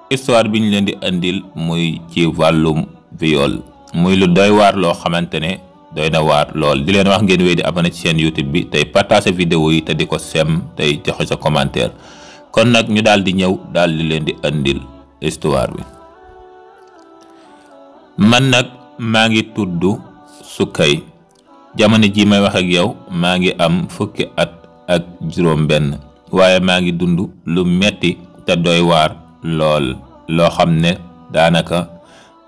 histoire bi ñu leen di andil muy ci wàllum viol muy lu doy waar loo xamante ne doy na waar lool. di leen wax ngeen wéy di abonné ci chaîne YouTube bi tey partager vidéo yi te di ko sem tey joxe sa commentaire. kon nag ñu daal di ñëw daal di leen di andil histoire bi. man nag maa ngi tudd Sukay jamono ji may wax ak yow maa ngi am fukki at ak juróom benn waaye maa ngi dund lu metti te doy waar lool loo xam ne daanaka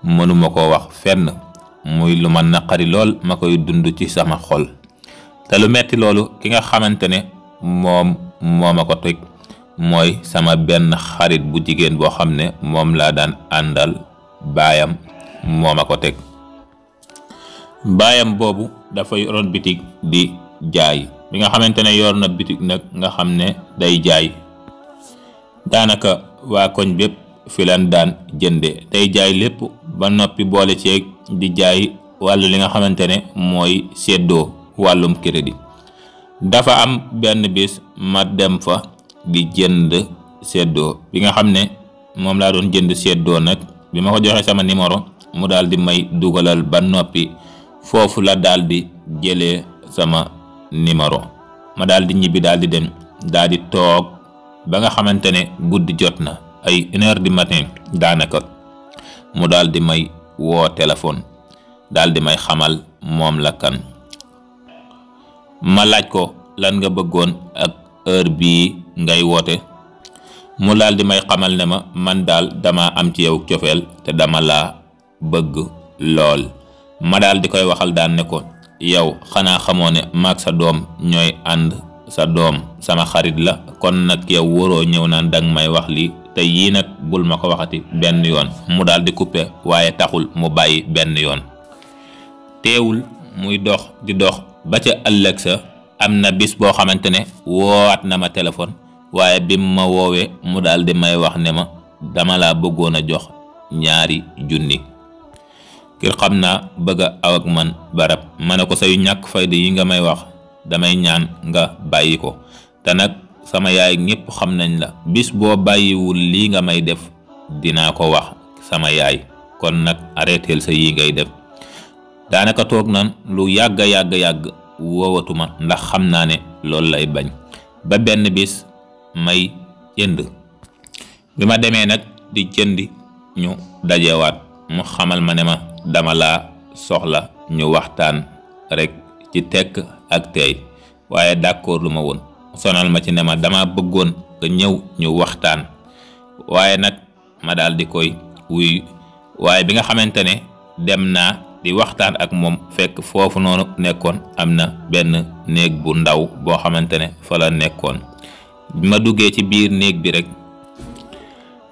mënuma ko wax fenn muy lu ma naqari lool ma koy dund ci sama xol te lu metti loolu ki nga xamante ne moom moo ma ko teg mooy sama benn xarit bu jigéen boo xam ne moom laa daan àndal baayam moo ma ko teg. baayam boobu dafa yoroon bitig di jaay bi nga xamante ne yor na bitig nag nga xam ne day jaay daanaka waa koñ bépp fi lan daan jënde tey jaay lépp ba noppi boole ceeg di jaay wàllu li nga xamante ne mooy seddoo wàllum crédit. dafa am benn bis ma dem fa di jënd seddoo bi nga xam ne moom laa doon jënd seddoo nag bi ma ko joxee sama numéro mu daal di may dugalal ba noppi foofu la daal di jëlee sama numéro ma daal di ñibbi daal di dem daal di toog ba nga xamante ne guddi jot na ay 1h du matin daanaka mu daal di may woo téléphone daal di may xamal moom la kan. ma laaj ko lan nga bëggoon ak heure bii ngay woote mu daal di may xamal ne ma man daal dama am ci yow cofeel te dama laa bëgg lool. ma daal di koy waxal daan ne ko yow xanaa xamoo ne maag sa doom ñooy ànd sa doom sama xarit la kon nag yow waroo ñëw naan danga may wax lii te yii nag bul ma ko waxati benn yoon. mu daal di coupé waaye taxul mu bàyyi benn yoon teewul muy dox di dox ba ca ëllëg sa am na bis boo xamante ne woowaat na ma téléphone waaye bi ma woowee mu daal di may wax ne ma dama laa bëggoon a jox 2 junni ngir xam naa bëgg a aw ak man barab. ma ne ko say ñàkk fayda yi nga may wax damay ñaan nga bàyyi ko te nag sama yaay ñëpp xam nañ la bis boo bàyyiwul lii nga may def dinaa ko wax sama yaay kon nag arrêteel sa yi ngay def. daanaka toog nan lu yàgg woowatuma ndax xam naa ne loolu lay bañ ba benn bis may jënd. bi ma demee nag di jëndi ñu dajewaat mu xamal ma ne ma dama laa soxla ñu waxtaan rek ci tekk ak tey waaye d'accord lu ma woon sonal ma ci ne ma dama bëggoon nga ñëw ñu waxtaan waaye nag ma daal di koy wuy waaye bi nga xamante ne dem naa di waxtaan ak moom fekk foofu noonu nekkoon am na benn néeg bu ndaw boo xamante ne fa la nekkoon. ma duggee ci biir néeg bi rek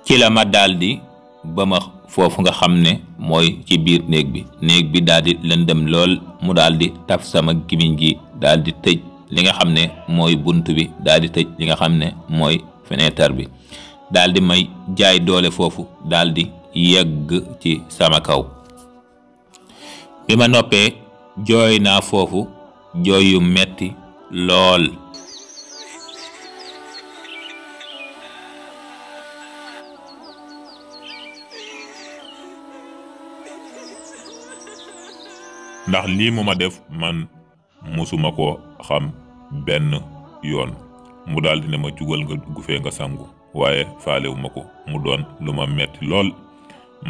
ci la ma daldi ba ma foofu nga xam ne mooy ci biir néeg bi daldi lëndëm lool mu daldi taf sama gimiñ gi daldi tëj li nga xam ne mooy bunt bi daldi tëj li nga xam ne mooy fenêtre bi daldi may jaay doole foofu daldi yegg ci sama kaw. bi ma noppee jooy naa foofu jooy yu metti lool. ndax lii mu ma def man musuma ko xam benn yoon. mu daldi ne ma jugal nga dugg fee nga sangu waaye faalewu ma ko mu doon lu ma metti lool.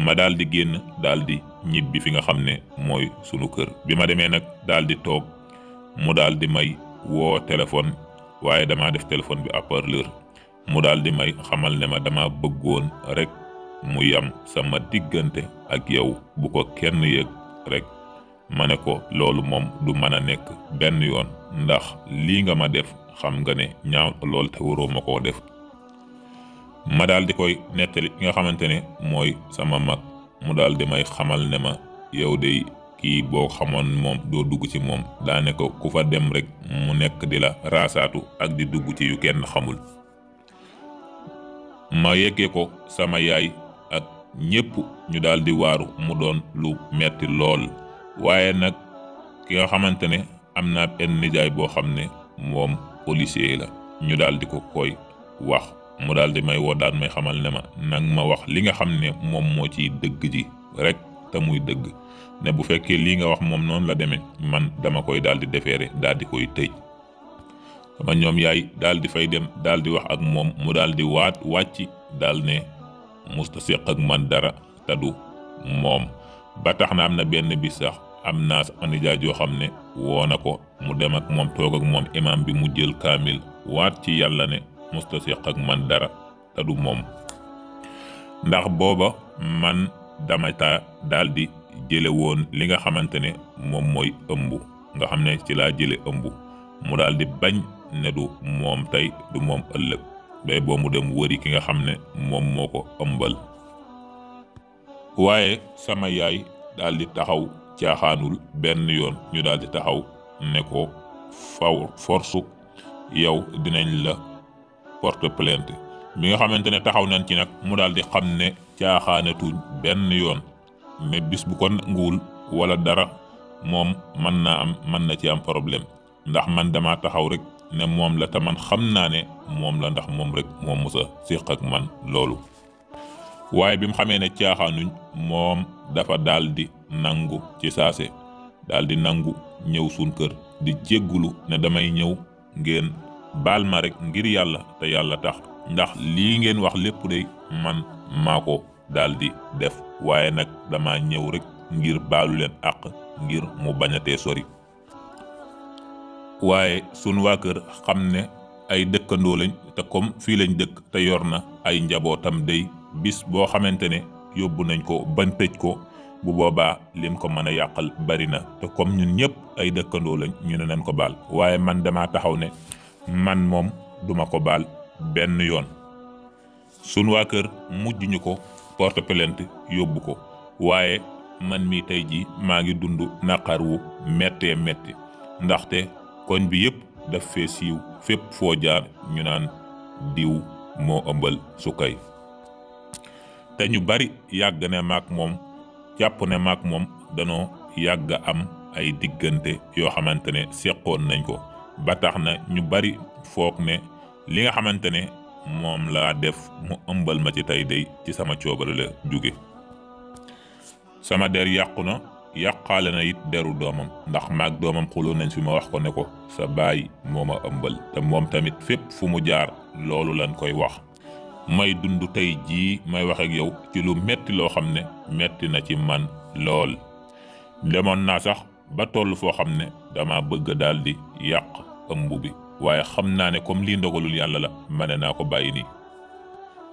ma daldi génn daldi ñibbi fi nga xam ne mooy sunu kër. bi ma demee nag daldi toog mu daldi may woo téléphone waaye dama def téléphone bi haut-parleur mu daldi may xamal ne ma dama bëggoon rek mu yam sama diggante ak yow bu ko kenn yëg rek. ma ne ko loolu moom du mën a nekk benn yoon ndax lii nga ma def xam nga ne ñaaw lool te waroo ma koo def. ma daal di koy nettali ki nga xamante ne mooy sama mag mu daal di may xamal ne ma yow de kii boo xamoon moom doo dugg ci moom daa ne ko ku fa dem rek mu nekk di la raasaatu ak di dugg ci yu kenn xamul. ma yeggee ko sama yaay ak ñépp ñu daal di waaru mu doon lu metti lool. waaye nag ki nga xamante ne am naa benn nijaay boo xam ne moom policier la ñu daal di ko koy wax mu daal di may woo daan may xamal ne ma nang ma wax li nga xam ne moom moo ciy dëgg ji rek te muy dëgg ne bu fekkee lii nga wax moom noonu la demee man dama koy daal di defeere daal di koy tëj. sama ñoom yaay daal di fay dem daal di wax ak moom mu daal di wàcc daal ne musta séq ak man dara te du moom. ba tax na am na benn bis sax am naa sama nijaay joo xam ne woo na ko mu dem ak moom toog ak moom imam bi mu jël kaamil waat ci yàlla ne musta séq ak man dara te du moom. ndax booba man dama taa daal di jële woon li nga xamante ne moom mooy ëmb nga xam ne ci laa jële ëmb mu daal di bañ ne du moom tey du moom ëllëg day boo mu dem wëri ki nga xam ne moom moo ko ëmbal. waaye sama yaay daal di taxaw caaxaanul benn yoon ñu daal di taxaw ne ko force yow dinañ la porte plainte. bi nga xamante ne taxaw nañ ci nag mu daal di xam ne caaxaanatuñ benn yoon ne bis bu ko nanguwul wala dara moom mën na ci am problème ndax man dama taxaw rek ne moom la te man xam naa ne moom la ndax moom rek moom musa séq ak man loolu. waaye bi mu xamee ne caaxaanuñ moom dafa daal di nangu ci saase daal di nangu ñëw suñ kër di jéggulu ne damay ñëw ngeen baal ma rek ngir yàlla te yàlla tax ndax lii ngeen wax lépp de man maa ko daal di def waaye nag dama ñëw rek ngir baalu leen àq ngir mu bañatee sori. waaye sun waa kër xam ne ay dëkkandoo lañ te comme fii lañ dëkk te yor na ay njabootam day bis boo xamante ne yóbbu nañ ko ban tëj ko bu boobaa lim ko mën a yàqal bari na te comme ñun ñëpp ay dëkkandoo lañ ñu ne nañ ko baal. waaye man dama taxaw ne man moom duma ko baal benn yoon. sun waa kër mujj ñu ko porte plainte yóbbu ko waaye man mii tey jii maa ngi dund naqar wu méttee métti ndaxte koñ bi yëpp daf fee siiw fépp foo jaar ñu naan diw moo ëmbal Sukay te ñu bari yàgg ne maak moom jàpp ne maak moom danoo yàgg am ay diggante yoo xamante ne seqoon nañ ko ba tax na ñu bari foog ne li nga xamante ne moom laa def mu ëmbal ma ci tey day ci sama coobare la jóge. sama der yàqu na yàqaale na it deru doomam ndax maag doomam xuloo nañ fi ma wax ko ne ko sa baay moo ma ëmbal te moom tamit fépp fu mu jaar loolu lañ koy wax. may dund tey jii may wax ak yow ci lu metti loo xam ne metti na ci man lool. demoon naa sax ba toll foo xam ne dama bëgg daal di yàq ëmb bi waaye xam naa ne comme lii ndogalul yàlla la mane naa ko bàyyi nii.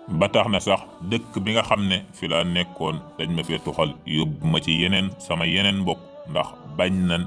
ba tax na sax dëkk bi nga xam ne fi laa nekkoon dañ ma fee tuxal yóbbu ma ci sama yeneen mbokk ndax bañ nan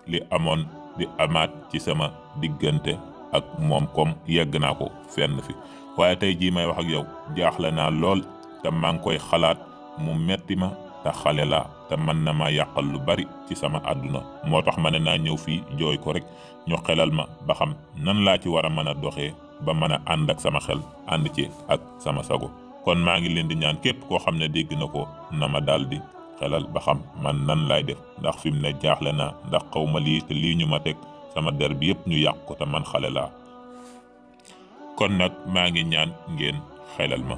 li amoon di amaat ci sama diggante ak moom comme yegg naa ko fenn fi. waaye tey jii may wax ak yow jaaxle naa lool te maa ngi koy xalaat mu metti ma te xale laa te mën na ma yàqal lu bari ci sama àdduna moo tax ma ne naa ñëw fii jooy ko rek ñu xelal ma ba xam nan laa ci war a mën a doxee ba mën a ànd ak sama xel ànd ci ak sama sago. kon maa ngi leen di ñaan képp koo xam ne dégg na ko na ma daal di xelal ba xam man nan laay def ndax fi mu ne jaaxle naa ndax xaw ma lii te lii ñu ma teg sama der bi yëpp ñu yàq ko te man xale laa. kon nag maa ngi ñaan ngeen xelal ma.